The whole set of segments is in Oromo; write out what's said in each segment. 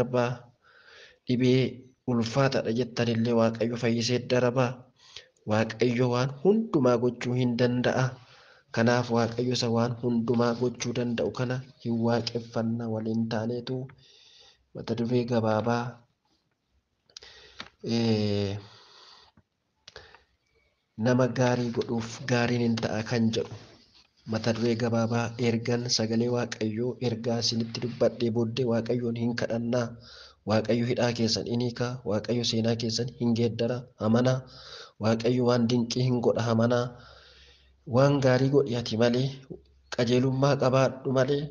Darbaa. Dhibee ulfaataadha jettanillee Waaqayyo fayyisee darbaa. Waaqayyo waan hundumaa gochuu hin danda'a. Kanaaf Waaqayyo isa waan hundumaa gochuu danda'u kana hin waaqeffanna waliin taaneetu mata duree gabaabaa nama gaarii godhuuf gaariin hin ta'a kan jedhu mata duree gabaabaa ergan sagalee Waaqayyoo ergaa isinitti dubbadhee booddee Waaqayyoon hin kadhannaa. Waaqayyo hidhaa keessan in hiika. Waaqayyo seenaa keessan hin geeddara. Amanaa. Waaqayyo waan dinqii hin godha. Amanaa. Waan gaarii godhi ati malee, qajeelummaa qabaadhu malee,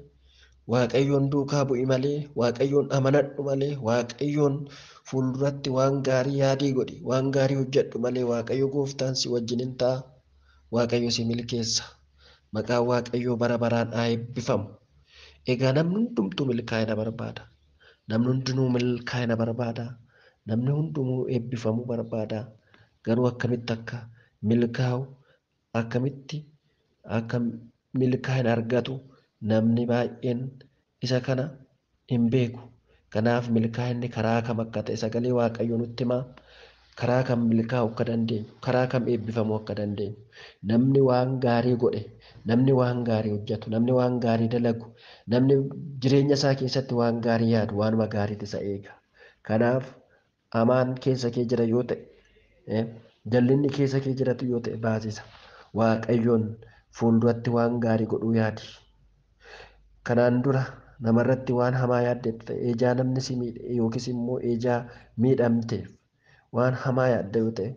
Waaqayyoon duukaa bu'i malee, Waaqayyoon amanadhu malee, Waaqayyoon fuulduratti waan gaarii yaadii godhi, waan gaarii hojjedhu malee Waaqayyo gooftaan si wajjin hin ta'a. Waaqayyo si milkeessa. Maqaan Waaqayyoo bara baraan haa eebbifamu. Egaa namni hundumtuu milkaa'ina barbaada. Namni hundinuu milkaa'ina barbaada. Namni hundumuu eebbifamuu barbaada. Garuu akkamitti akka milkaa'u, akkamitti akka milkaa'ina argatu namni baay'een isa kana hin beeku. Kanaaf milkaa'inni karaa kam akka ta'e sagalee Waaqayyoo nutti himaa. Karaa kam milkaa'uu akka dandeenyu, karaa kam eebbifamuu akka dandeenyu. Namni waan gaarii godhe, namni waan gaarii hojjetu, namni waan gaarii dalagu, namni jireenya isaa keessatti waan gaarii yaadu, waanuma gaariitu isa eega. Kanaaf amaan keessa kee jira yoo ta'e, jallinni keessa kee jiratu yoo ta'e baasisa. Waaqayyoon fuulduratti waan gaarii godhuu yaadi. Kanaan dura namarratti waan hamaa yaadde ta'e, ejaa namni si miidhe yookiis immoo ejaa miidhamteef waan hamaa yaadda yoo ta'e,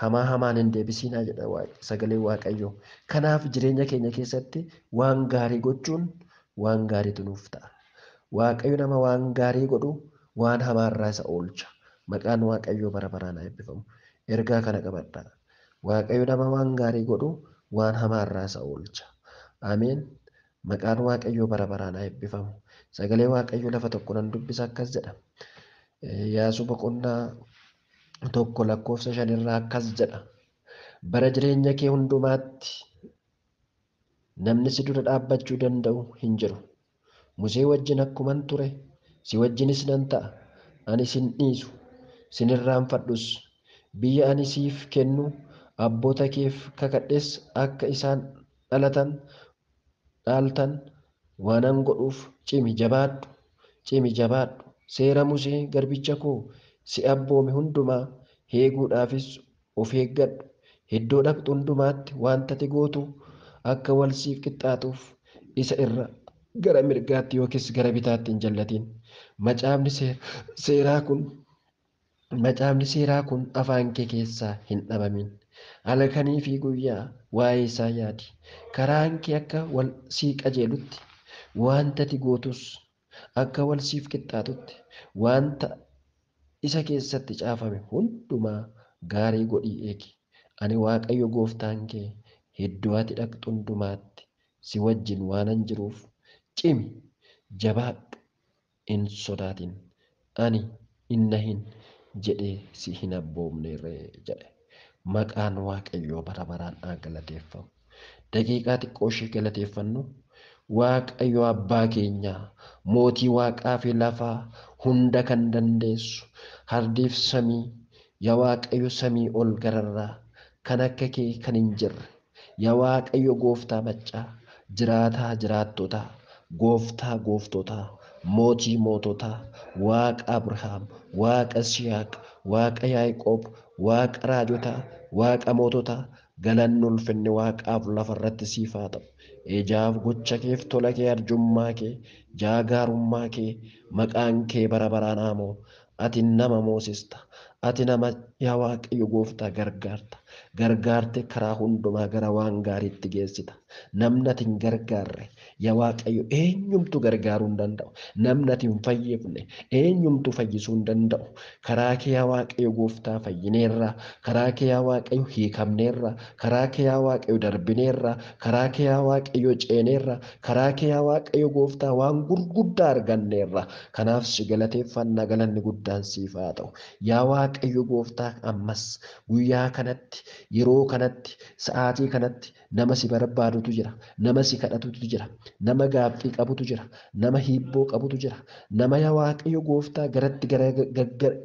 hamaa hamaan hin deebisinaa jedha sagalee Waaqayyoo. Kanaaf jireenya keenya keessatti waan gaarii gochuun waan gaariitu nuuf ta'a. Waaqayyo nama waan gaarii godhu waan hamaarraa isa oolcha. Maqaan Waaqayyoo bara baraan haa eebbifamu. Ergaa kana qabadhaa. Waaqayyo nama waan gaarii godhu waan hamaarraa isa oolcha. Ameen. Maqaan Waaqayyoo bara baraan haa eebbifamu. Sagalee Waaqayyoo lafa tokko nan dubbisa akkas jedha. Yaasuu boqonnaa 1 lakkoofsa 5 irraa akkas jedha. Bara jireenya kee hundumaatti namni si dura dhaabbachuu danda'u hin jiru. Musee wajjin akkuman ture, si wajjinis nan ta'a. Ani sin dhiisu, sin irraanfadhus. Biyya ani siif kennu abboota keef kakadhes akka isaan dhalatan dhaaltan waanan godhuuf cimi jabaadhu, cimi jabaadhu. Seera Musee garbicha koo si abboome hundumaa eeguudhaafis of eeggadhu. Iddoo dhaqxu hundumaatti wanta ati gootu akka wal siif qixxaatuuf isa irra gara mirgaatti yookiis gara bitaatti hin jallatin. Macaafni seeraa kun macaafni seeraa kun afaan kee keessaa hin dhabamin. Halkanii fi guyyaa waa'ee isaa yaadi. Karaan kee akka wal sii qajeelutti, wanta ati gootus akka wal siif qixxaatutti, wanta isa keessatti caafame hundumaa gaarii godhii eegi. Ani Waaqayyo gooftaan kee iddoo ati dhaqxu hundumaatti si wajjin waanan jiruuf cimi jabaadhu, hin sodaatin. Ani hin nahin jedhee si hin abboomneree jedhe. Maqaan Waaqayyoo bara baraan haa galateeffamu. Daqiiqaa xiqqoo ishee galateeffannu. Waaqayyo abbaa keenyaa, mootii waaqaa fi lafaa hunda kan dandeessu, hardiif samii, yaa Waaqayyo samii ol gararraa kan akka kee kan hin jirre, yaa Waaqayyo gooftaa maccaa, jiraataa jiraattotaa, gooftaa gooftotaa, mootii moototaa, Waaqa Abrahaam, Waaqa Yisihaaq, Waaqa Yaaqoob, Waaqa raajotaa, Waaqa moototaa, galanni ulfinni waaqaaf lafarratti siif haa ta'u. Ijaaf gocha keef tola kee arjummaa kee jaagaarummaa kee maqaan kee bara baraan haa. Ati nama moosista. Ati nama yaa Waaqayyo gooftaa gargaarta. Gargaarte karaa hundumaa gara waan gaariitti geessita. Namni ati hin gargaarre yaa Waaqayyo eenyumtu gargaaruu hin danda'u. Namni ati hin fayyifne eenyumtu fayyisuu hin danda'u. Karaa kee yaa Waaqayyo gooftaa fayyineerra. Karaa kee yaa Waaqayyo hiikamneerra. Karaa kee yaa Waaqayyo darbineerra. Karaa kee yaa Waaqayyo ceeneerra. Karaa kee yaa Waaqayyo gooftaa waan gurguddaa arganneerra. Kanaaf si galateeffannaa, galanni guddaan siif haa ta'u. Yaa Waaqayyo gooftaa ammas guyyaa kanatti kanatti, yeroo kanatti, sa'aatii kanatti nama si barbaadutu jira, nama si kadhatutu jira, nama gaaffii qabutu jira, nama hiibboo qabutu jira, nama yaa Waaqayyo gooftaa garatti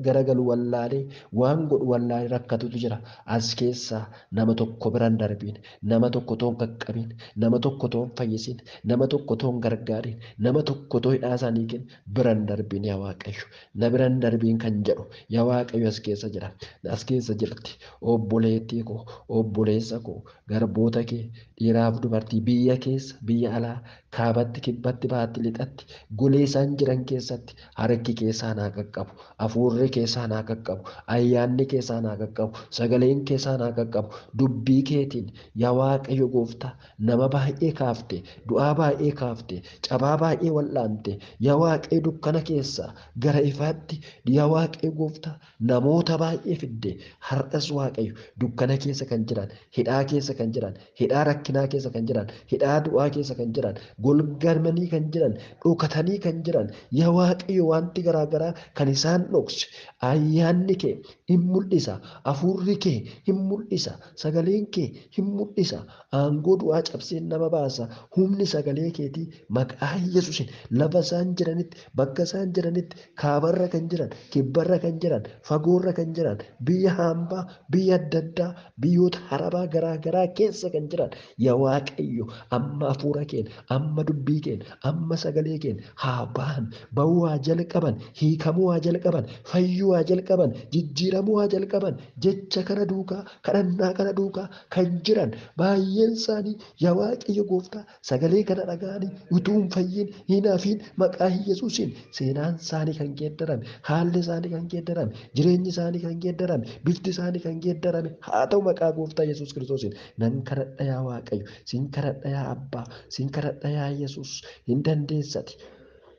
garagalu wallaalee waan godhu wallaalee rakkatutu jira. As keessaa nama tokko biraan darbiin, nama tokko toon qaqqabiin, nama tokko toon fayyisiin, nama tokko toon gargaariin, nama tokko too hidhaa isaanii kennu biraan darbiin yaa Waaqayyo. Na biraan darbiin kan jedhu yaa Waaqayyo as keessa jira. As keessa jirti. Obboleettii koo, obboleessa koo, garboota kee, dhiiraaf dubartii biyya keessa, biyya alaa, kaabatti, kibbatti, baatti, lixatti, golee isaan jiran keessatti harki keessaa naa qaqqabu, hafuurri keessaa naa qaqqabu, ayyaanni keessaa naa qaqqabu, sagaleen keessaa naa qaqqabu, dubbii keetiin yaa Waaqayyo gooftaa nama baay'ee kaafte, du'aa baay'ee kaafte, cabaa baay'ee wal'aante, yaa Waaqayyo dukkana keessaa gara ifaatti yaa Waaqayyo gooftaa namoota baay'ee fidde. Har'as Waaqayyo dukkana keessa kan jiran, hidhaa keessa kan jiran, hidhaa rakkinaa keessa kan jiran, hidhaa du'aa keessa kan jiran, golgamanii kan jiran, dhokatanii kan jiran, yaa Waaqayyo wanti garaagaraa kan isaan dhokse ayyaanni kee hin mul'isa, hafuurri kee hin mul'isa, sagaleen kee hin mul'isa, aangoo du'aa cabsee nama baasa, humni sagalee keetii maqaa Yesuusiin lafa isaan jiranitti, bakka isaan jiranitti, kaabarra kan jiran, kibbarra kan jiran, fagoorra kan jiran, biyya hambaa, biyya adda addaa, biyyoota harabaa garaagaraa keessa kan jiran, yaa Waaqayyo amma hafuura keen, amma dubbii keen, amma sagalee keen haa ba'an, ba'uu haa jalqaban, hiikamuu haa jalqaban, fayyuu haa jalqaban, jijjiiramuu haa jalqaban, jecha kana duukaa, kadhannaa kana duukaa kan jiran baay'een isaanii yaa Waaqayyo gooftaa sagalee kana dhaga'anii utuu hin fayyin hin hafiin maqaa Yesuusiin seenaan isaanii kan geeddarame, haalli isaanii kan geeddarame, jireenyi isaanii kan geeddarame, bifti isaanii kan geeddarame haa ta'u maqaa gooftaa Yesuus Kiristoosiin. Nan kadhadha yaa Waaqayyo, sin kadhadha yaa Abbaa, sin kadhadha yaa Yesuus, hin dandeessati.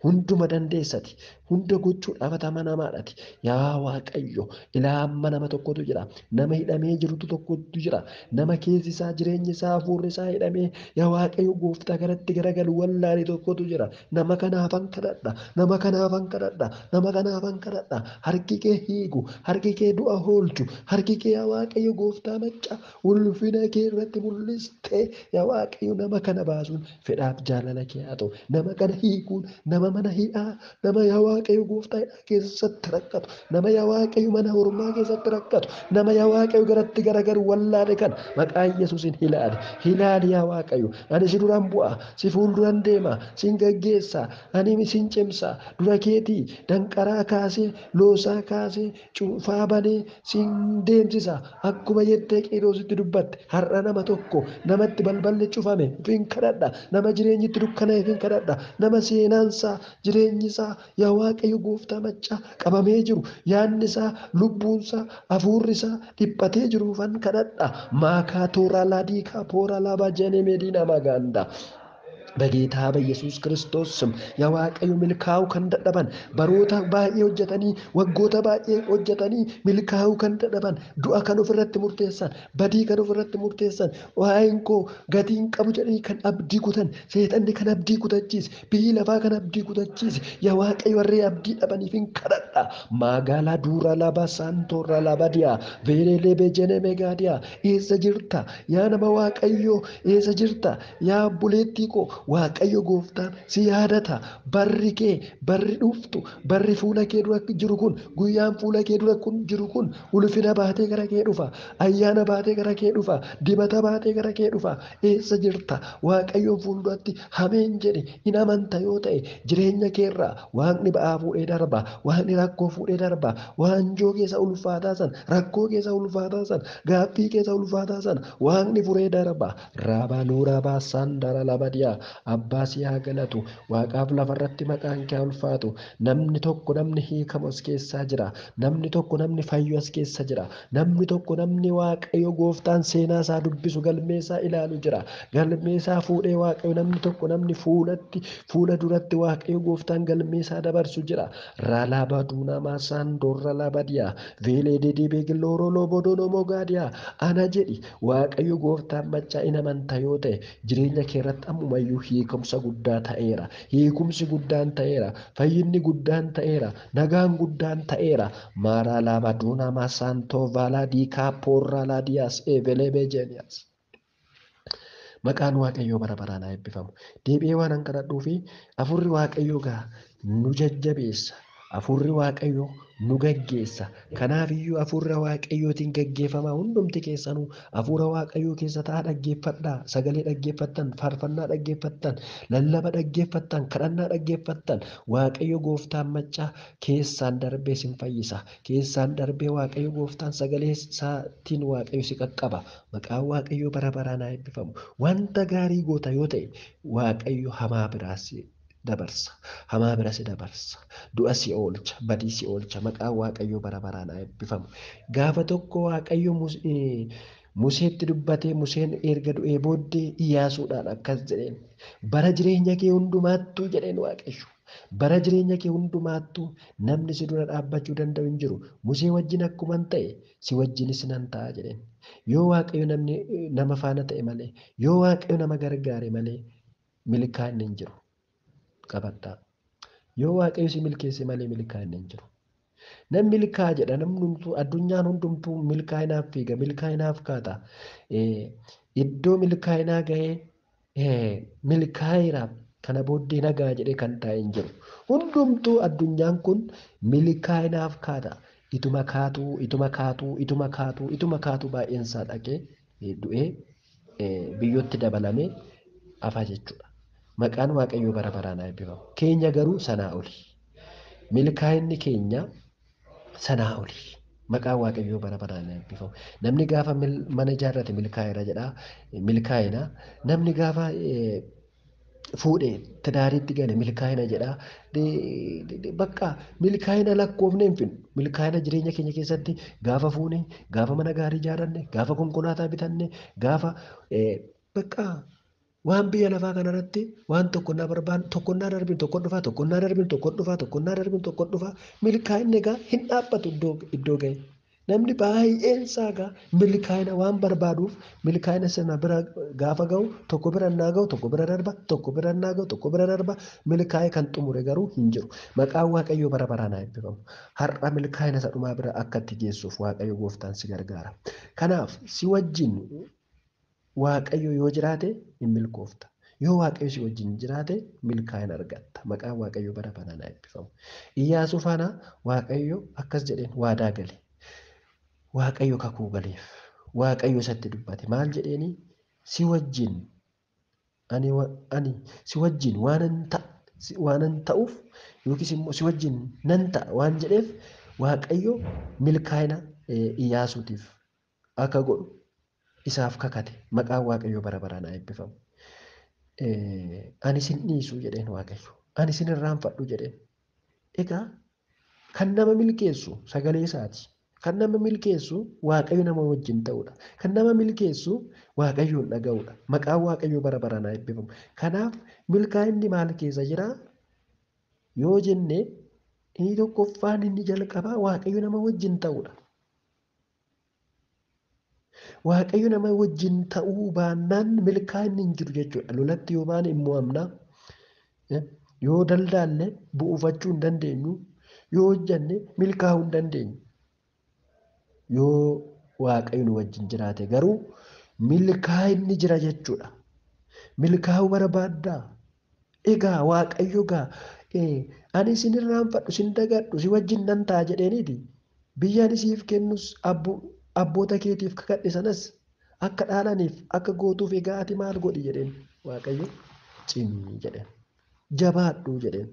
Hunduma dandeessati, hunda gochuudhaaf amanamaadhati. Yaa Waaqayyo, ilaa amma nama tokkotu jira, nama hidhamee jirutu tokkotu jira, nama keessi isaa, jireenyi isaa, hafuurri isaa hidhamee yaa Waaqayyo gooftaa garatti garagalu wallaalee tokkotu jira. Nama kanaafan kadhadha, nama kanaafan kadhadha, nama kanaafan kadhadha. Harki kee hiiku, harki kee du'a oolchu, harki kee yaa Waaqayyo gooftaa macca ulfina kee irratti mul'istee yaa Waaqayyo nama kana baasuun fedhaaf jaalala kee haa ta'u. Nama kana hiikuun nama mana hidhaa, nama yaa Waaqayyo gooftaa hidhaa keessatti rakkatu, nama yaa Waaqayyo mana hormaa keessatti rakkatu, nama yaa Waaqayyo garatti garagaru wallaale kan maqaa Yesuusiin ilaali, ilaali yaa Waaqayyo. Ani si duraan bu'a, si fuulduraan deema, sin gaggeessa, ani sin cimsa, dura keetii danqaraa kaasee, loosaa kaasee, cuunfaa banee sin deemsisa. Akkuma jettee Qeeroositti dubbatte har'a nama tokko namatti balballi cufame ifin kadhadha, nama jireenyitti dukkana ifin kadhadha, nama seenaansaa jireenyi isaa yaa Waaqayyo gooftaa maccaa qabamee jiru, yaadni isaa, lubbuun isaa, hafuurri isaa dhiphatee jiruufan kadhadha. Maakaa tooraa laadiikaa pooraa laabaa jenee meediinaa magaanda. በጌታ በኢየሱስ ክርስቶስ ስም yaa Waaqayyo milkaa'uu kan dadhaban, baroota baay'ee hojjetanii, waggoota baay'ee hojjetanii milkaa'uu kan dadhaban, du'a kan ofirratti murteessan, badii kan ofirratti murteessan, waa'een koo gatii hin qabu jedhanii kan abdii kutan, seexanni kan abdii kutachiise, biyyi lafaa kan abdii kutachiise, yaa Waaqayyo warree abdii dhabaniif hin kadhadha. Magaalaa duura laba saantoorra laba diyaa veeleelee beejene megaadiyaa, eessa jirta yaa nama Waaqayyo, eessa jirta yaa obboleettii koo? Waaqayyo gooftaan si yaadata. Barri kee, barri dhuftu, barri fuula kee dura jiru kun, guyyaan fuula kee dura kun jiru kun ulfina baatee gara kee dhufa, ayyaana baatee gara kee dhufa, dibata baatee gara kee dhufa. Eessa jirta? Waaqayyoon fuulduratti hameen jedhe hin amanta yoo ta'e jireenya keerraa waaqni ba'aa fuudhee darba, waaqni rakkoo fuudhee darba, waanjoo keessa ulfaataa sana, rakkoo keessa ulfaataa sana, gaaffii keessa ulfaataa sana waaqni furee darba. Raabaa nuuraabaa saandara labadiyaa. Abbaa si haa galatu, waaqaaf lafarratti maqaan kee haa ulfaatu. Namni tokko namni hiikamu as keessaa jira, namni tokko namni fayyu as keessa jira, namni tokko namni Waaqayyo gooftaan seenaa isaa dubbisu galmee isaa ilaalu jira. Galmee isaa fuudhee Waaqayyo namni tokko namni fuulatti fuula duratti Waaqayyo gooftaan galmee isaa dabarsu jira. Raalaaba duunamaa saandoorra labadiyaa veelee deddeebi'ee gilooroo loobodoonoo mogaadiyaa. Ana jedhi Waaqayyo gooftaan maccaa in amanta yoo ta'e jireenya kee irratti ammumayyuu iyyuu hiikumsa guddaa ta'eera. Hiikumsi guddaan ta'eera. Fayyinni guddaan ta'eera. Nagaan guddaan ta'eera. Maaraa laabaa duunaa maasaantoo vaalaa diikaa poorraa laadiyaas eebelee jeeniyaas. Maqaan Waaqayyoo bara baraan haa eebbifamu. Deebi'ee waan an kadhadhuu fi Hafuurri Waaqayyoo gaa nu jajjabeessa. Hafuurri Waaqayyoo nu gaggeessa. Kanaaf iyyuu Hafuura Waaqayyootiin gaggeeffamaa hundumti keessanuu Hafuura Waaqayyoo keessa taa'aa dhaggeeffadhaa. Sagalee dhaggeeffattan, faarfannaa dhaggeeffattan, lallaba dhaggeeffattan, kadhannaa dhaggeeffattan. Waaqayyo gooftaan maccaa keessaan darbee sin fayyisa. Keessaan darbee Waaqayyo gooftaan sagalee isaatiin Waaqayyo si qaqqaba. Maqaan Waaqayyoo bara baraan haa eebbifamu. Wanta gaarii goota yoo ta'e Waaqayyo hamaa biraa si dabarsa. Hamaa bira si dabarsa. Du'a si oolcha. Badii si oolcha. Maqaan Waaqayyoo bara baraan haa eebbifamu. Gaafa tokko Waaqayyo Museetti dubbatee Museen erga du'ee booddee Iyyaasuudhaan akkas jedheen. Bara jireenya kee hundumaattuu jedheen Waaqayyo. Bara jireenya kee hundumaattuu namni si dura dhaabbachuu danda'u hin jiru. Musee wajjin akkuman ta'e si wajjinis nan ta'a jedheen. Yoo Waaqayyo namni nama faana ta'e malee, yoo Waaqayyo nama gargaare malee milkaa'inni hin jiru. Qabadhaa. Yoo Waaqayyo si milkeesse malee milkaa'inni hin jiru. Namni milkaa'a jedha namni hundumtuu addunyaan hundumtuu milkaa'inaaf fiiga milkaa'inaaf kaata. Iddoo milkaa'inaa ga'ee milkaa'eera kana booddee nagaa jedhee kan taa'e hin jiru. Hundumtuu addunyaan kun milkaa'inaaf kaata. Ituma kaatuu ituma kaatuu ituma kaatuu ituma kaatuu baay'een isaa dhaqee du'ee biyyootti dabalamee hafa jechuudha. Maqaan Waaqayyoo bara baraan haa eebbifamu. Keenya garuu sanaa oli. Milkaa'inni keenya sanaa oli. Maqaan Waaqayyoo bara baraan haa eebbifamu. Namni gaafa mana ijaarrate milkaa'eera jedha. Milkaa'ina. Namni gaafa fuudhee tidaariitti gale milkaa'ina jedha. Bakka milkaa'ina lakkoofne hin finnu. Milkaa'ina jireenya keenya keessatti gaafa fuune, gaafa mana gaarii ijaarranne, gaafa konkolaataa bitanne, gaafa bakka waan biyya lafaa kanarratti waan tokko naa barbaannu tokko naa darbin tokko dhufaa tokko naa darbin tokko dhufaa tokko naa darbin tokko dhufaa milkaa'inni egaa hin dhaabbatu iddoo ga'e. Namni baay'een isaa egaa milkaa'ina waan barbaaduuf milkaa'ina sana bira gaafa ga'u tokko bira naa ga'u tokko bira darba tokko bira naa ga'u tokko bira darba milkaa'ee kan xumure garuu hin jiru. Maqaan Waaqayyoo bara baraan haa eebbifamu. Har'a milkaa'ina isa dhumaa bira akka itti geessuuf Waaqayyo gooftaan si gargaara. Kanaaf si wajjin Waaqayyo yoo jiraate hin milkoofta. Yoo Waaqayyo si wajjin jiraate milkaa'ina argatta. Maqaan Waaqayyoo bara baraan haa eebbifamu. Iyyaasuu faana Waaqayyo akkas jedheen waadaa gale. Waaqayyo kakuu galeef. Waaqayyo isatti dubbate. Maal jedheeni? Si wajjin ani si wajjin waanan ta'uuf yookiis immoo si wajjin nan ta'a waan jedheef Waaqayyo milkaa'ina Iyyaasuutiif akka godhu isaaf kakate. Maqaan Waaqayyoo bara baraan haa eebbifamu. Ani sin dhiisu jedheen Waaqayyo. Ani sin irraanfadhu jedheen. Egaa kan nama milkeessu sagalee isaati. Kan nama milkeessu Waaqayyo nama wajjin ta'uudha. Kan nama milkeessu Waaqayyoon dhaga'uudha. Maqaan Waaqayyoo bara baraan haa eebbifamu. Kanaaf milkaa'inni maal keessa jira? Yoo jenne inni tokkoffaan inni jalqabaa Waaqayyo nama wajjin ta'uudha. Waaqayyo nama wajjin ta'uu baannaan milkaa'inni hin jiru jechuudha. Lolatti yoo baane hin mo'amna. Yoo daldaalle bu'uufachuu hin dandeenyu. Yoo hojjanne milkaa'uu hin dandeenyu. Yoo Waaqayyo nu wajjin jiraate garuu milkaa'inni jira jechuudha. Milkaa'uu barbaaddaa? Egaa Waaqayyo gaa ani isin irraanfadhu, isin dagadhu, si wajjin nan ta'a jedheeniiti. Biyya ani siif kennus abboota keetiif kakadhe sanas akka dhaalaniif akka gootuuf egaa ati maal godhi jedheen Waaqayyo cimii jedheen. Jabaadhu jedheen.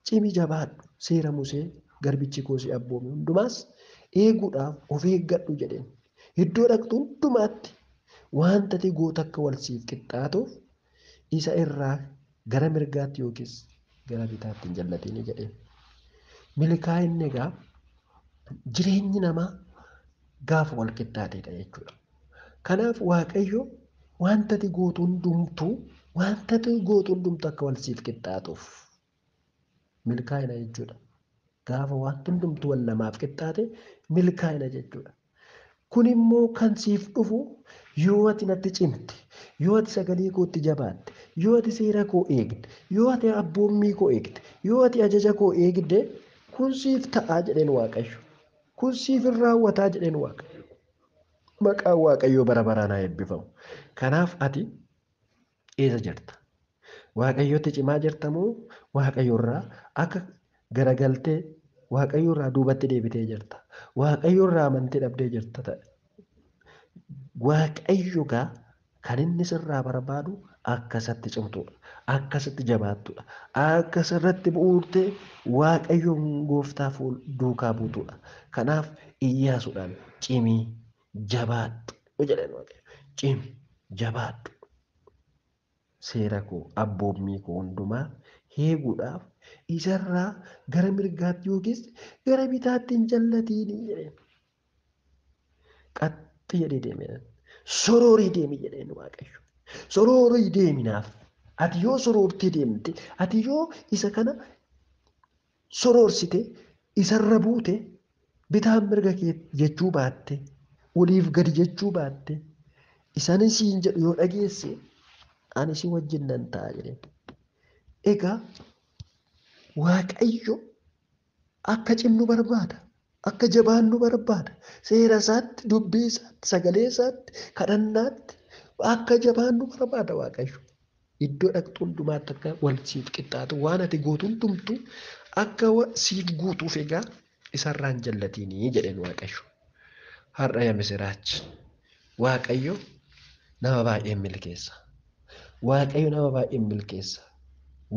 Cimi jabaadhu seera Musee garbichi koo si abboome hundumaas eeguudhaaf of eeggadhu jedheen. Iddoo dhaqxu hundumaatti wanta ati gootu akka wal siif qixxaatuuf isa irraa gara mirgaatti yookiis gara bitaatti hin jallatini jedheen. Milkaa'inni egaa jireenyi namaa gaafa wal qixxaateedha jechuudha. Kanaaf Waaqayyo wanta ati gootu hundumtuu wanta ati gootu hundumtuu akka wal siif qixxaatuuf milkaa'ina jechuudha. Gaafa wanti hundumtuu wal namaaf qixxaate milkaa'ina jechuudha. Kun immoo kan siif dhufu yoo ati natti cimte, yoo ati sagalee kootti jabaatte, yoo ati seera koo eegde, yoo ati abboommii koo eegde, yoo ati ajaja koo eegde kun siif ta'aa jedheen Waaqayyo. Kun siif hin raawwataa jedheen Waaqayyo. Maqaan Waaqayyoo bara baraan haa eebbifamu. Kanaaf ati eessa jirta? Waaqayyotti cimaa jirta moo Waaqayyorraa akka garagaltee Waaqayyorraa duubatti deebitee jirta? Waaqayyorraa amantii dhabdee jirta ta'e. Waaqayyo gaa kan inni sirraa barbaadu akkasatti cimtuudha. Akkasitti jabaattuudha. Akkasirratti bu'uurtee Waaqayyoon gooftaa fuul duukaa buutuudha. Kanaaf Iyyaasuudhaan cimii jabaadhu jedheen Waaqayyo. Cimi jabaadhu. Seera koo abboommii koo hundumaa eeguudhaaf isarraa gara mirgaatti yookiis gara bitaatti hin jallatiini jedheen. Qaxxi jedhee deeme. Soroorii deemi jedheen Waaqayyo. Soroorii deeminaaf. Ati yoo soroortee deemte, ati yoo isa kana soroorsite, isarra buute, bitaan mirga kee jechuu baatte, oliif gadi jechuu baatte, isaan siin jedhu yoo dhageesse, ani si wajjin nan ta'a jedheen. Egaa Waaqayyo akka cimnu barbaada. Akka jabaannu barbaada. Seera isaatti, dubbii isaatti, sagalee isaatti, kadhannaatti akka jabaannu barbaada Waaqayyo. Iddoo dhaqxu hundumaatti akka wal siif qixxaatu waan ati gootu hundumtuu akka siif guutuuf egaa isarraan jallatiinii jedheen Waaqayyo. Har'a yaa misiraachi Waaqayyo nama baay'ee milkeessa. Waaqayyo nama baay'ee milkeessa.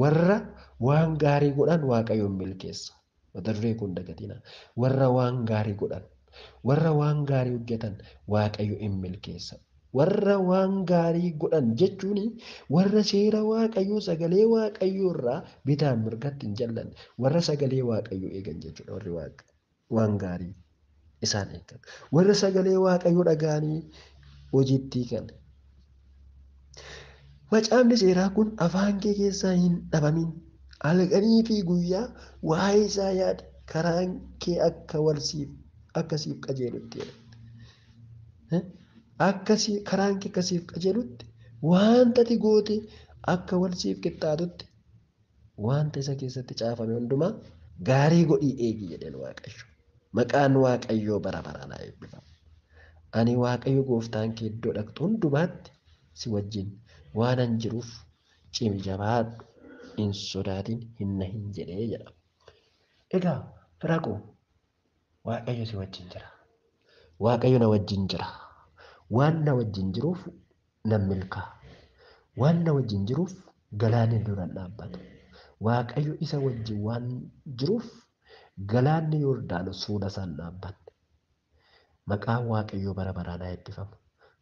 Warra waan gaarii godhan Waaqayyo milkeessa. Mata duree kun dagatina. Warra waan gaarii godhan, warra waan gaarii hojjetan Waaqayyo in milkeessa. Warra waan gaarii godhan jechuun warra seera Waaqayyoo sagalee Waaqayyoo irraa bitaan mirgatti hin jallanne, warra sagalee Waaqayyoo eegan jechuudha. Warri waan gaarii isaan eegan. Warra sagalee Waaqayyoo dhaga'anii hojiitti hiikan. Macaafni seeraa kun afaan kee keessaa hin dhabamin. Halkanii fi guyyaa waa'ee isaa yaadi. Karaan kee akka wal siif akka siif qajeelutti jedha. Akka karaan kee akka siif qajeelutti wanta ati goote akka wal siif qixxaatutti wanta isa keessatti caafame hundumaa gaarii godhii eegi jedheen Waaqayyo. Maqaan Waaqayyoo bara baraan haa eebbifamu. Ani Waaqayyo gooftaan kee iddoo dhaqxu hundumaatti si wajjin waanan jiruuf cimi jabaadhu hin sodaatin hin nahin jedhee jedha. Egaa fira koo Waaqayyo si wajjin jira. Waaqayyo na wajjin jira. Waan na wajjin jiruuf nan milkaa'a. Waan na wajjin jiruuf galaanni dura hin dhaabbatu. Waaqayyo isa wajjin waan jiruuf galaanni Yordaanos fuula isaa hin dhaabbanne. Maqaan Waaqayyoo bara baraan haa eebbifamu.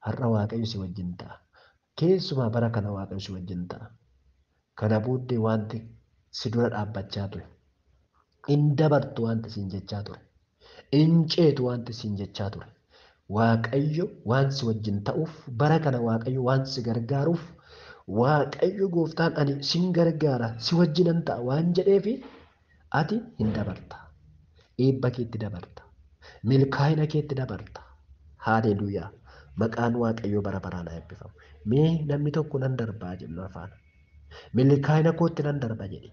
Har'a Waaqayyo si wajjin ta'a. Keessumaa bara kana Waaqayyo si wajjin ta'a. Kana booddee wanti si dura dhaabbachaa ture, hin dabartu wanti siin jechaa ture, hin ceetu wanti siin jechaa ture. Waaqayyo waan si wajjin ta'uuf, bara kana Waaqayyo waan si gargaaruuf, Waaqayyo gooftaan ani sin gargaara, si wajjinan ta'a waan jedheefi ati hin dabarta. Eebba keetti dabarta. Milkaa'ina keetti dabarta. Haaleluuyaa. Maqaan Waaqayyoo bara baraan haa eebbifamu. Mee namni tokko nan darbaa jennu afaan. Milkaa'ina kootti nan darba jedhe.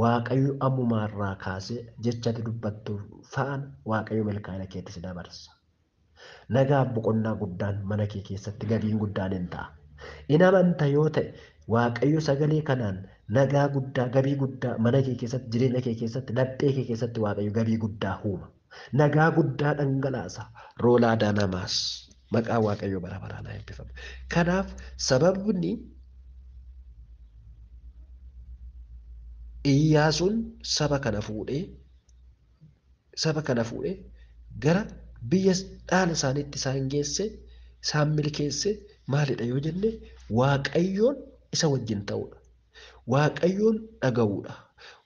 Waaqayyo ammumaarraa kaasee jecha ati dubbattu faana Waaqayyo milkaa'ina keetti si dabarsa. Nagaaf boqonnaa guddaan mana kee keessatti gabiin guddaan hin ta'a. In amanta yoo ta'e Waaqayyo sagalee kanaan nagaa guddaa, gabii guddaa mana kee keessatti, jireenya kee keessatti, laphee kee keessatti Waaqayyo gabii guddaa uuma. Nagaa guddaa dhangalaasa. Roolaa daanamaas. Maqaa Waaqayyoo bara baraan haa eebbifamu. Kanaaf sababni Iyyaasuun saba kana fuudhee gara biyya dhaala isaaniitti isaan geesse, isaan milkeesse maalidha yoo jenne Waaqayyoon isa wajjin ta'uudha. Waaqayyoon dhaga'uudha.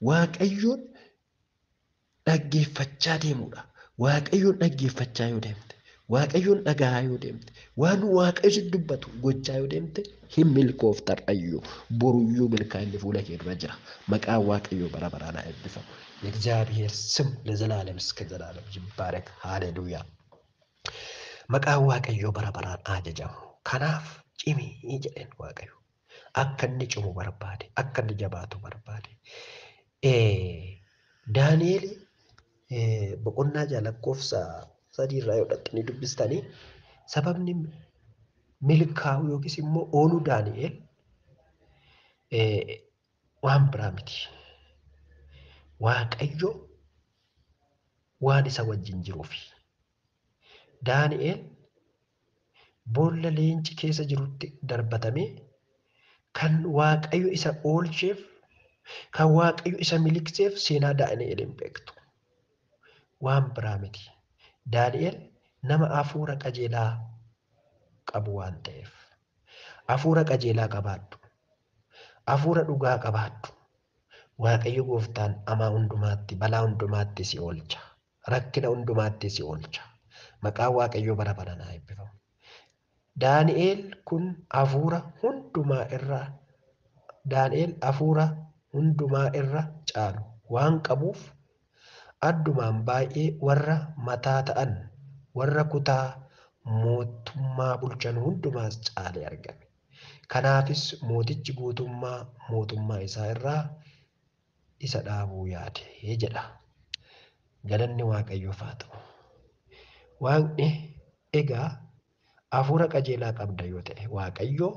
Waaqayyoon dhaggeeffachaa deemuudha. Waaqayyoon dhaggeeffachaa yoo deemte, Waaqayyoon dhaga'aa yoo deemte, waan Waaqayyo sitti dubbatu gochaa yoo deemte hin milkoofta har'ayyuu, boruyyuu milkaa'inni fuula kee dura jira. Maqaan Waaqayyoo bara baraan haa eebbifamu. የእግዚአብሔር ስም ለዘላለም እስከ ዘላለም ይባረክ። ሃሌሉያ። Maqaan Waaqayyoo bara baraan ajajamu. Kanaaf cimii jedheen Waaqayyo. Akka inni cimu barbaade, akka inni jabaatu barbaade. Daani'eel boqonnaa 6 lakkoofsa 3 irraa yoo dhaqxanii dubbistanii sababni milkaa'u yookiis immoo ooluu Daani'eel waan biraa miti. Waaqayyo waan isa wajjin jiruufi. Daani'eel boolla leenci keessa jirutti darbatamee kan Waaqayyo isa oolcheef, kan Waaqayyo isa miliqseef seenaa Daani'eel hin beektu. Waan biraa miti. Daani'eel nama hafuura qajeelaa qabu waan ta'eef. Hafuura qajeelaa qabaadhu. Hafuura dhugaa qabaadhu. Waaqayyo gooftaan hamaa hundumaatti, balaa hundumaatti si oolcha. Rakkina hundumaatti si oolcha. Maqaan Waaqayyoo bara baraan haa eebbifamu. Daani'eel kun hafuura hundumaa irra Daani'eel hafuura hundumaa irra caalu waan qabuuf addumaan baay'ee warra mataa ta'an warra kutaa mootummaa bulchan hundumaas caalee argame. Kanaafis mootichi guutummaa mootummaa isaa irraa isa dhaabuu yaade jedha. Galanni Waaqayyoof haa ta'u. Waaqni egaa hafuura qajeelaa qabda yoo ta'e Waaqayyo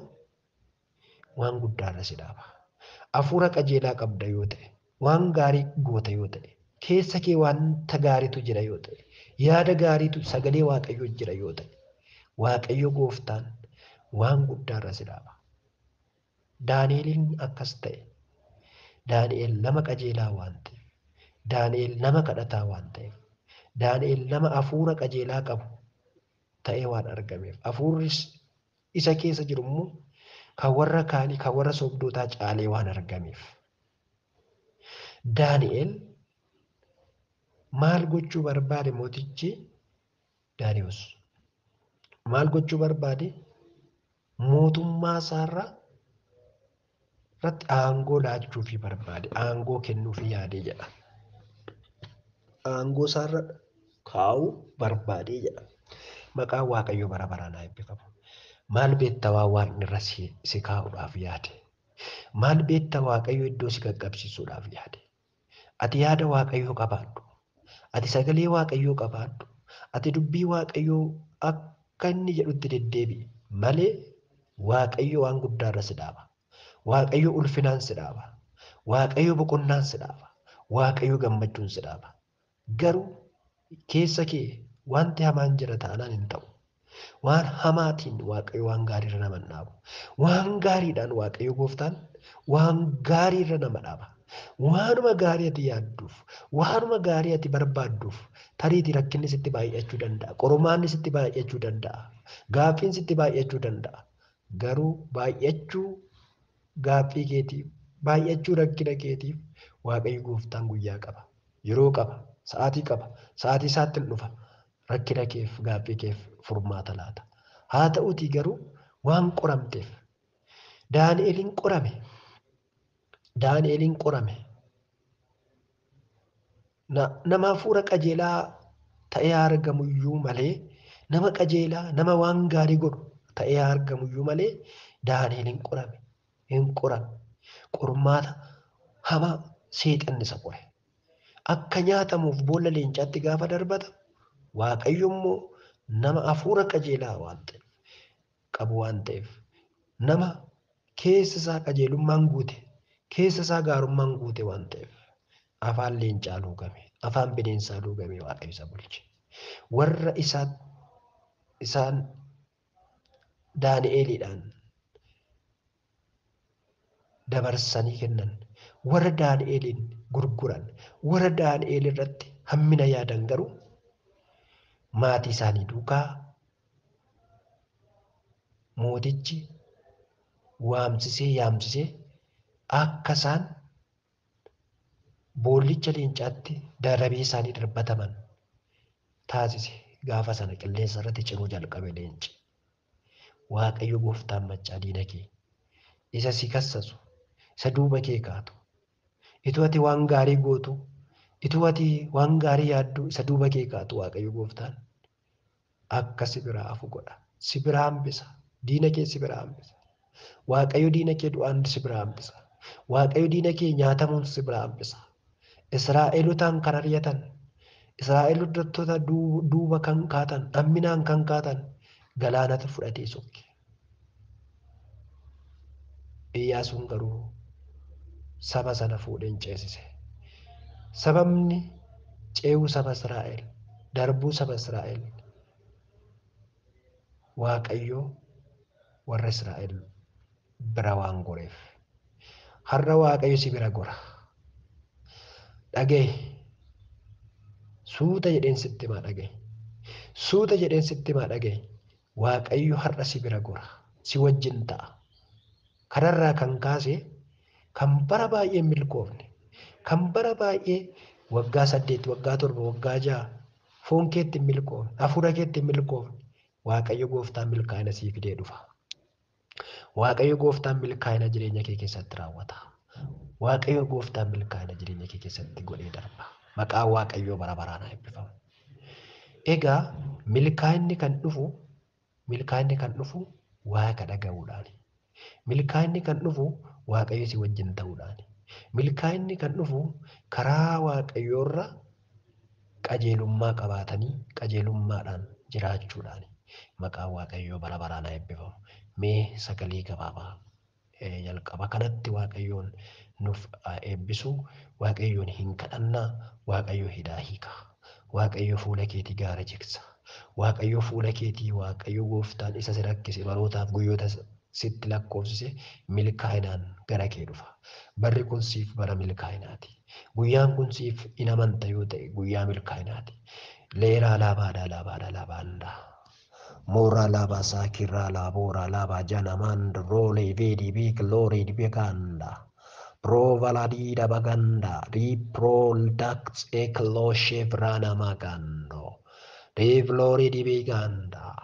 waan guddaarra si dhaaba. Hafuura qajeelaa qabda yoo ta'e, waan gaarii goota yoo ta'e, keessa kee wanta gaariitu jira yoo ta'e, yaada gaariitu sagalee Waaqayyoo jira yoo ta'e, Waaqayyo gooftaan waan guddaarra si dhaaba. Daani'eliin akkas ta'e. Daani'el nama qajeelaa waan ta'eef, Daani'el nama kadhataa waan ta'eef, Daani'el nama hafuura qajeelaa qabu ta'ee waan argameef, hafuurri isa keessa jiru immoo kan warra kaanii kan warra sobdootaa caalee waan argameef. Daani'el maal gochuu barbaade mootichi Daariyoos? Maal gochuu barbaade? Mootummaa isaarra irratti aangoo laachuufii barbaade, aangoo kennuufii yaadee jedha. Aangoo isaarra kaa'uu barbaadee jedha. Maqaan Waaqayyoo bara baraan haa eebbifamu. Maal beekta waan Waaqni irra si kaa'uudhaaf yaade? Maal beekta Waaqayyo iddoo si qaqqabsiisuudhaaf yaade? Ati yaada Waaqayyoo qabaadhu. Ati sagalee Waaqayyoo qabaadhu. Ati dubbii Waaqayyoo akka inni jedhutti deddeebi'i malee Waaqayyo waan guddaarra si dhaaba. Waaqayyo ulfinaan si dhaaba. Waaqayyo boqonnaan si dhaaba. Waaqayyo gammachuun si dhaaba. Garuu keessa kee wanti hamaan jira taanaan hin ta'u. Waan hamaatiin Waaqayyo waan gaariirra nama hin dhaabu. Waan gaariidhaan Waaqayyo gooftaan waan gaariirra nama dhaaba. Waanuma gaarii ati yaadduuf, waanuma gaarii ati barbaadduuf, tariitii rakkinni sitti baay'achuu danda'a. Qormaanni sitti baay'achuu danda'a. Gaaffiin sitti baay'achuu danda'a. Garuu baay'achuu gaaffii keetiif, baay'achuu rakkina keetiif Waaqayyo gooftaan guyyaa qaba. Yeroo qaba. Sa'aatii qaba. Sa'aatii isaatti hin dhufa. Rakkina keef, gaaffii keef furmaata laata. Haa ta'uutii garuu waan qoramteef Daani'eliin qorame. Daani'eliin qorame. Nama hafuura qajeelaa ta'ee argamu iyyuu malee, nama qajeelaa, nama waan gaarii godhu ta'ee argamu iyyuu malee Daani'eliin qorame. Hin qorame. Qormaata hamaa seexanni isa qore. Akka nyaatamuuf boolla leencaatti gaafa darbata, Waaqayyo immoo nama hafuura qajeelaa waan ta'eef, qabu waan ta'eef, nama keessa isaa qajeelummaan guute, keessa isaa gaarummaan guute waan ta'eef, afaan leencaa luugame, afaan bineensaa luugame Waaqayyo isa bulche. Warra isaan Daani'eliidhaan dabarsanii kennan, warra Daani'eliin gurguran, warra Daani'el irratti hammina yaadan garuu maatii isaanii duukaa mootichi waamsisee yaamsisee akka isaan boollicha leencaatti darabee isaanii darbataman taasise. Gaafa sana qilleensa irratti ciruu jalqabe leenci. Waaqayyo gooftaan maccaa diina kee isa si kassasu, isa duuba kee kaatu, ituu ati waan gaarii gootu, ituu ati waan gaarii yaaddu isa duuba kee kaatu Waaqayyo gooftaan Akka si biraa hafu godha. Si biraa hambisa. Diina kee si biraa hambisa. Waaqayyo diina kee du'aan si biraa hambisa. Waaqayyo diina kee nyaatamuun si biraa hambisa. Israa'elotaan kan ari'atan, Israa'eloota duuba kan kaatan, hamminaan kan kaatan galaanatu fudhatee sokke. Iyyaasuun garuu saba sana fuudhee hin ceesise. Sababni ce'uu saba Israa'el, darbuu saba Israa'el, Waaqayyo warra Israa'el bira waan goreef. Har'a Waaqayyo si bira gora. Dhaga'i. Suuta jedheen sitti himaa dhaga'i. Suuta jedheen sitti himaa dhaga'i. Waaqayyo har'a si bira gora. Si wajjin ta'a. Kanarraa kan kaase kan bara baay'ee milkoofne, kan bara baay'ee waggaa 8, waggaa 7, waggaa 6 foon keetti hin milkoofne, hafuura keetti hin milkoofne, Waaqayyo gooftaan milkaa'ina sii fidee dhufa. Waaqayyo gooftaan milkaa'ina jireenya kee keessatti raawwata. Waaqayyo gooftaan milkaa'ina jireenya kee keessatti godhee darba. Maqaan Waaqayyoo bara baraan haa eebbifamu. Egaa milkaa'inni kan dhufu Waaqa dhaga'uudhaani. Milkaa'inni kan dhufu Waaqayyo si wajjin ta'uudhaani. Milkaa'inni kan dhufu karaa Waaqayyoorra qajeelummaa qabaatanii qajeelummaadhaan jiraachuudhaani. Maqaan Waaqayyoo bara baraan haa eebbifamu. Mee sagalee gabaabaa jalqaba kanatti Waaqayyoon nuuf eebbisu. Waaqayyoon hin kadhannaa. Waaqayyo hidhaa hiika. Waaqayyo fuula keetii gaara jigsa. Waaqayyo fuula keetii Waaqayyo gooftaan isa si rakkise barootaaf guyyoota sitti lakkoofsise milkaa'inaan gara kee dhufa. Barri kun siif bara milkaa'inaati. Guyyaan kun siif hin amanta yoo ta'e guyyaa milkaa'inaati. Leeraa laabaadhaa laabaadhaa laabaandaa. Mooraa laabaa saakiraa laaboraa laabaa janamaan roolee beedii beek loorii beekaanda. Provaladida baganda riproducts ekloshevranamagando. Devlori di beganda.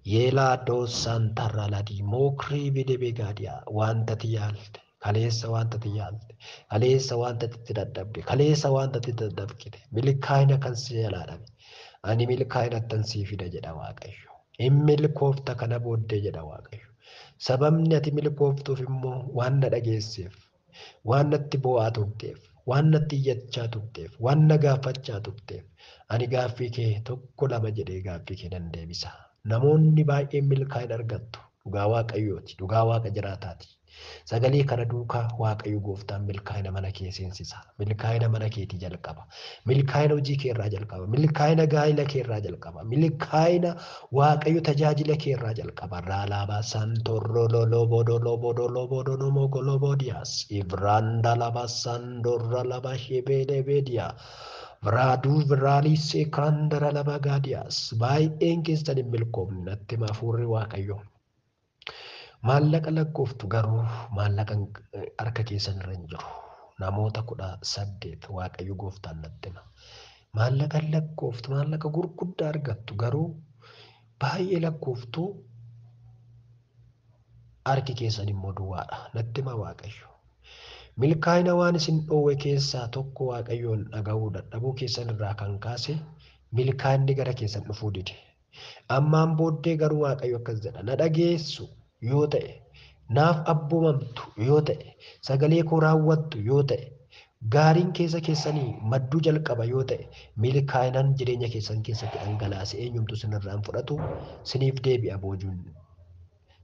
Yela dosantaraladi mokri videbegadia wanta tiyaalte. Kaleessa wanta tiyaalte. Kaleessa wanta itti dadhabde. Kaleessa wanta itti dadhabkite. Milkaa'ina kan si jalaa dhabe. Ani milkaa'ina tan sii fida jedha Waaqayyo. Hin milkoofta kana booddee jedha Waaqayyo. Sababni ati milkooftuuf immoo waan na dhageesseef, waan natti boo'aa turteef, waan natti iyyachaa turteef, waan na gaafachaa turteef, ani gaaffii kee 1 2 jedhee gaaffii kee nan deebisa. Namoonni baay'een milkaa'ina argattu. Dhugaa Waaqayyooti. Dhugaa Waaqa jiraataati. Sagalee kana duukaa Waaqayyo gooftaan milkaa'ina mana kee seensisa. Milkaa'ina mana keetii jalqaba. Milkaa'ina hojii kee irraa jalqaba. Milkaa'ina gaa'ila kee irraa jalqaba. Milkaa'ina Waaqayyo tajaajila kee irraa jalqaba. Raalaabaa santorrololobodolobodolobodolomogolobodiyaas. Ivrandalaba shebeelebeediyaa. Raaduu viraalii seekaandara laba gaadiyaas. Baay'een keessan hin milkoofne natti hima hafuurri Waaqayyoo. Maallaqa lakkooftu garuu maallaqa harka keessan irra hin jiru. Namoota 18 Waaqayyo gooftaan natti hima. Maallaqa lakkooftu, maallaqa gurguddaa argattu garuu baay'ee lakkooftu harki keessan immoo duwwaadha. Natti hima Waaqayyo. Milkaa'ina waan isin dhoowwe keessaa tokko Waaqayyoon dhaga'uu dadhabuu keessan irraa kan kaase milkaa'inni gara keessan dhufuu dide. Ammaan booddee garuu Waaqayyo akkas jedha. Na dhageessu yoo ta'e, naaf abboomamtu yoo ta'e, sagalee koo raawwattu yoo ta'e, gaariin keessa keessanii madduu jalqaba yoo ta'e, milkaa'inaan jireenya keessan keessatti dhangalaase eenyumtu sinirraa hin fudhatu, siniif deebi'a boojuun.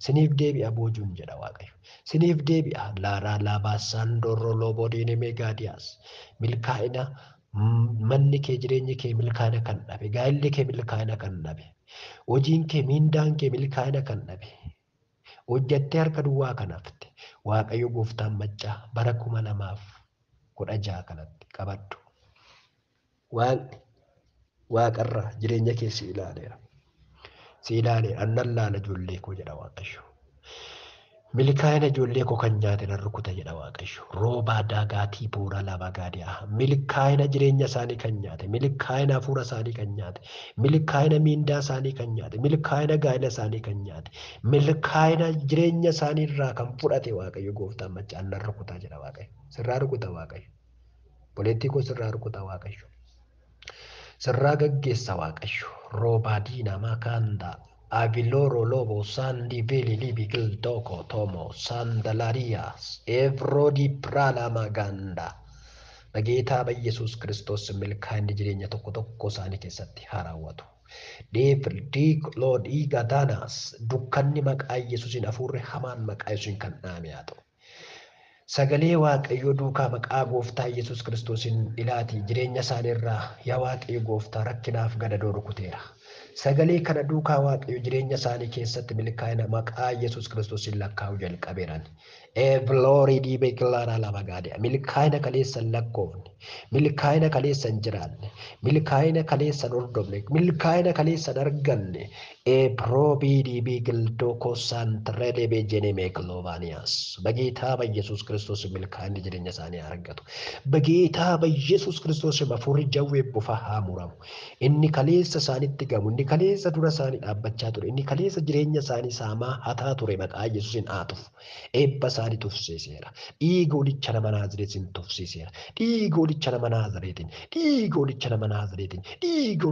Siniif deebi'a boojuun jedha Waaqayyo. Siniif deebi'a. Laaraa laabaa saandorro loobodiin meegaadiyaas. Milkaa'ina manni kee jireenyi kee milkaa'ina kan dhabe, gaa'illi kee milkaa'ina kan dhabe, hojiin kee miindaan kee milkaa'ina kan dhabe, hojjattee harka duwwaa kan hafte, Waaqayyo gooftaan maccaa bara 2016 kanatti qabadhu. Waaqni waaqarraa jireenya kee si ilaaleera. Si ilaaleera. Annan laala ijoollee koo jedha Waaqayyo. Milkaa'ina ijoollee koo kan nyaate nan rukuta jedha Waaqayyo. Roobaa daagaatii boora laba gaadiyaa. Milkaa'ina jireenya isaanii kan nyaate, milkaa'ina hafuura isaanii kan nyaate, milkaa'ina miindaa isaanii kan nyaate, milkaa'ina gaa'ila isaanii kan nyaate, milkaa'ina jireenya isaanii irraa kan fudhate Waaqayyo gooftaan maccaa nan rukuta jedha Waaqayyo. Sirraa rukuta Waaqayyo. Boleettii koo sirraa rukuta Waaqayyo. Sirraa gaggeessa Waaqayyo. Roobaadiina makaanda. Aviloro lobo sandi veli libi gildoko tomo sandalarias evrodi prala maganda. በጌታ በኢየሱስ ክርስቶስ milkaa'inni jireenya tokko tokko isaanii keessatti haa raawwatu. Deevil diig lood igadaanas dukkanni maqaa Yesuusiin hafuurri hamaan maqaa Yesuusiin kan dhaame haa ta'u. Sagalee Waaqayyoo duukaa maqaa gooftaa Yesuus Kiristoosiin ilaatii jireenya isaaniirraa yaa Waaqayyo gooftaa rakkinaaf gadadoo rukuteera. Sagalee kana duukaa Waaqayyo jireenya isaanii keessatti milkaa'ina maqaa Yesuus Kiristoosiin lakkaa'uu jalqabeeran. Evloorii diibee kilaaraa lama gaadi'a. Milkaa'ina kaleessa hin lakkoofne, milkaa'ina kaleessa hin jiraanne, milkaa'ina kaleessa hin hordofne, milkaa'ina kaleessa hin arganne. Ebroobii diibii gildoo kosaantireelebee jenemee kiloobaaniyaas. በጌታ በኢየሱስ ክርስቶስ milkaa'inni jireenya isaanii argatu. በጌታ በኢየሱስ ክርስቶስ hafuurri jawwee bofa haa muramu. Inni kaleessa isaanitti gamu, inni kaleessa dura isaanii dhaabbachaa ture, inni kaleessa jireenya isaanii saamaa hataa ture maqaa Yesuusiin haa tufu. Eebba isaanii tufsiiseera. Dhiiga olicha nama Naazireetiin tufsiiseera. Dhiiga olicha nama Naazireetiin, dhiiga olicha nama Naazireetiin, dhiiga